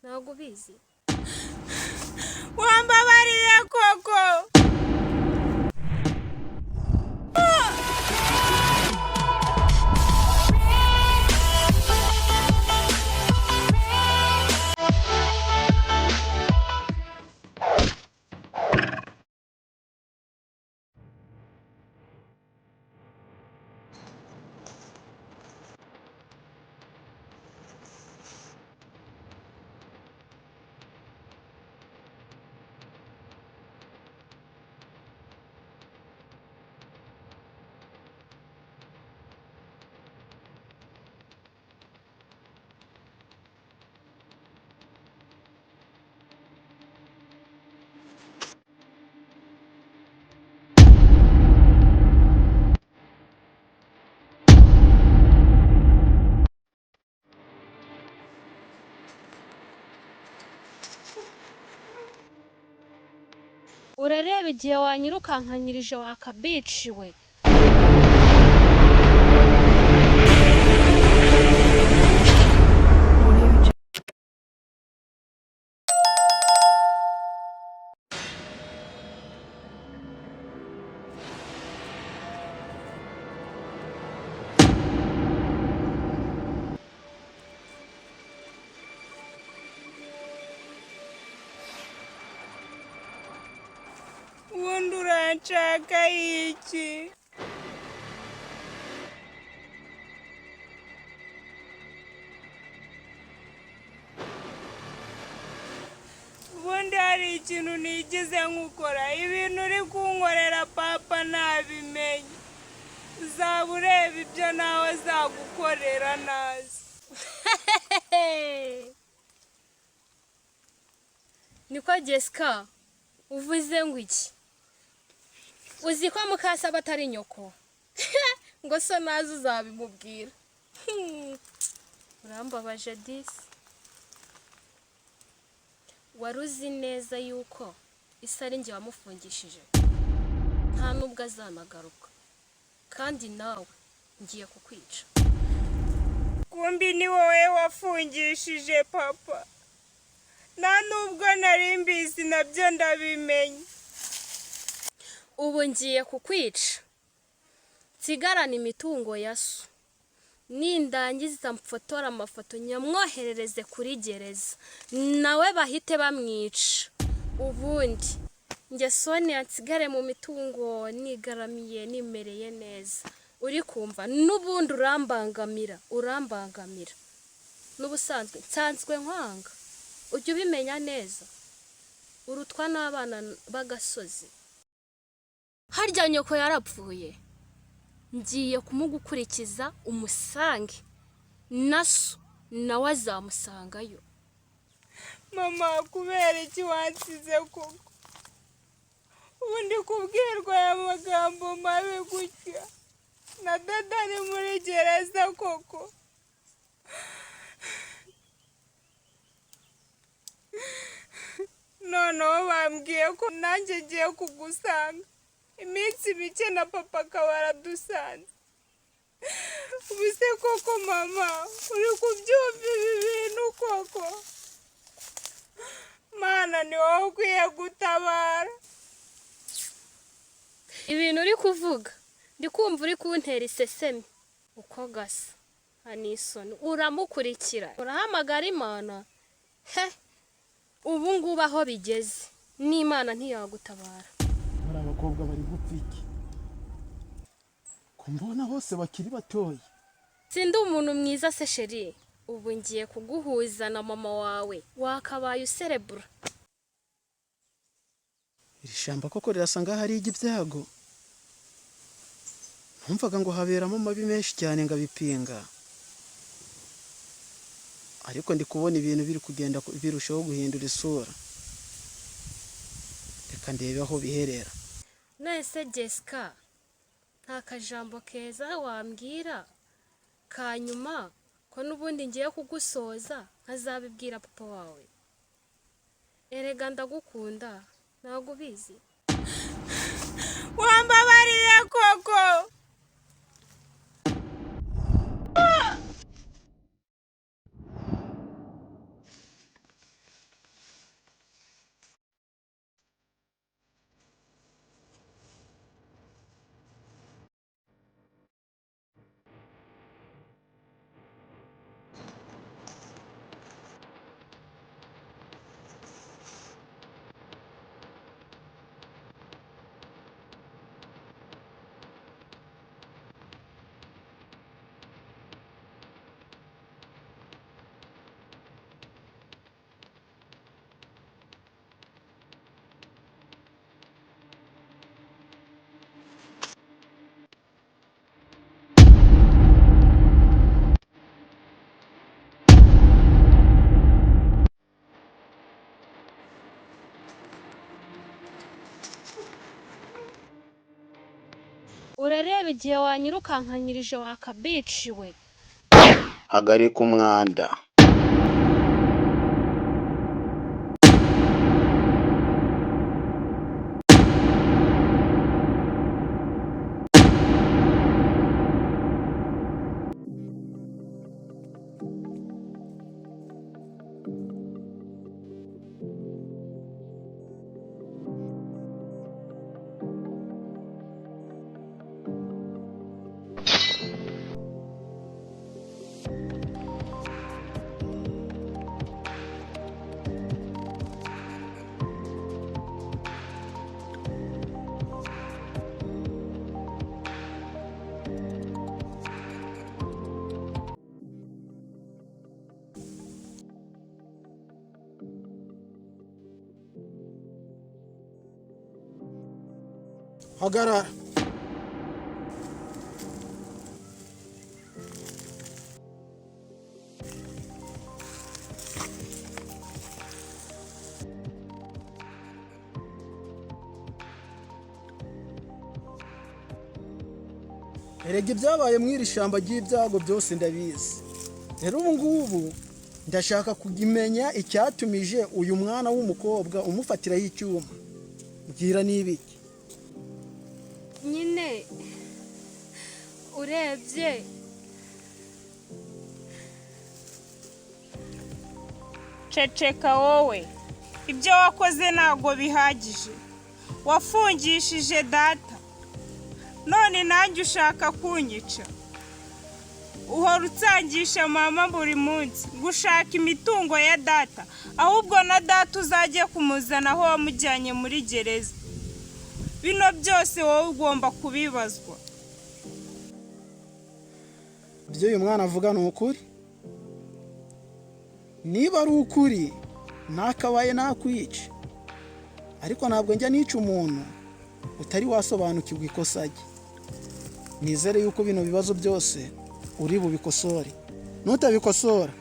Ntabwo ubizi. Wambabariye koko? Urareba igihe wanyirukankanyirije wakabiciwe. Ubundi uranshaka iki? Ubundi hari ikintu nigize nkukora? Ibintu uri kunkorera papa ntabimenye, uzaba ureba ibyo nawe azagukorera nazi. Niko Jessica, uvuze ngo iki? Uzi ko mukasaba atari nyoko, ngo so nazi uzabimubwira? Urambabaje disi. Wari uzi neza yuko isi ari njye wamufungishije, nta nubwo azanagaruka, kandi nawe ngiye kukwica. Kumbi ni wowe wafungishije papa? Nta nubwo nari mbizi, nabyo ndabimenye. Ubu ngiye kukwica nsigarane imitungo ya so, nindangiza mfotore amafoto nyamwoherereze kuri gereza, nawe bahite bamwica. Ubundi njye Sonia nsigare mu mitungo nigaramiye, nimereye neza. Uri kumva? N'ubundi urambangamira, urambangamira. N'ubusanzwe nsanzwe nkwanga, ujya ubimenya neza. Urutwa n'abana b'agasozi. Harya nyoko yarapfuye? Ngiye kumugukurikiza umusange, na so nawe azamusangayo. Mama, kubera iki wansize koko? Ubu ndi kubwirwa aya magambo mabi gutya, na dada ari muri gereza koko? Noneho bambwiye ko nanjye ngiye kugusanga iminsi mike, na papa akaba aradusanze. Ubu se koko mama, uri kubyumva ibi bintu koko? Mana, ni wowe ukwiye gutabara. Ibintu uri kuvuga, ndi kumva uri kuntera isesemi. Uko gasa nta n'isoni, uramukurikira, urahamagara Imana he? Ubu ngubu aho bigeze n'Imana ntiyagutabara. Bari abakobwa bari gupfa iki, ko mbona bose bakiri batoya? Sindi umuntu mwiza se chéri? Ubu ngiye kuguhuza na mama wawe, wakabaye userebura. Iri shyamba koko rirasa nk'aho ari iry'ibyago. Numvaga ngo haberamo amabi menshi cyane, ngo abipinga, ariko ndi kubona ibintu biri kugenda birushaho guhindura isura. Reka ndebe aho biherera. None Jessica, nta kajambo keza wambwira ka nyuma, ko n'ubundi ngiye kugusoza nkazabibwira papa wawe? Erega ndagukunda, ntabwo ubizi. Wambabariye koko? Reba igihe wanyirukankanyirije wakabiciwe. Hagarika umwanda. Hagarara. Erega ibyabaye mu iri shyamba ry'ibyago byose ndabizi. Rero ubu ngubu ndashaka kumenya icyatumije uyu mwana w'umukobwa umufatiraho icyuma. Mbwira n'ibiki. Nyine urebye Ceceka wowe, ibyo wakoze ntabwo bihagije. Wafungishije data, none nanjye ushaka kunyica. Uhora utsangisha mama buri munsi ngo ushaka imitungo ya data, ahubwo na data uzajye kumuzana aho wamujyanye muri gereza. Bino byose wowe ugomba kubibazwa. Ibyo uyu mwana avuga ni ukuri. Niba ari ukuri nakabaye nakwica, ariko ntabwo njya nica umuntu utari wasobanukirwa ikosa rye. Nizere yuko bino bibazo byose uri bubikosore. Nutabikosora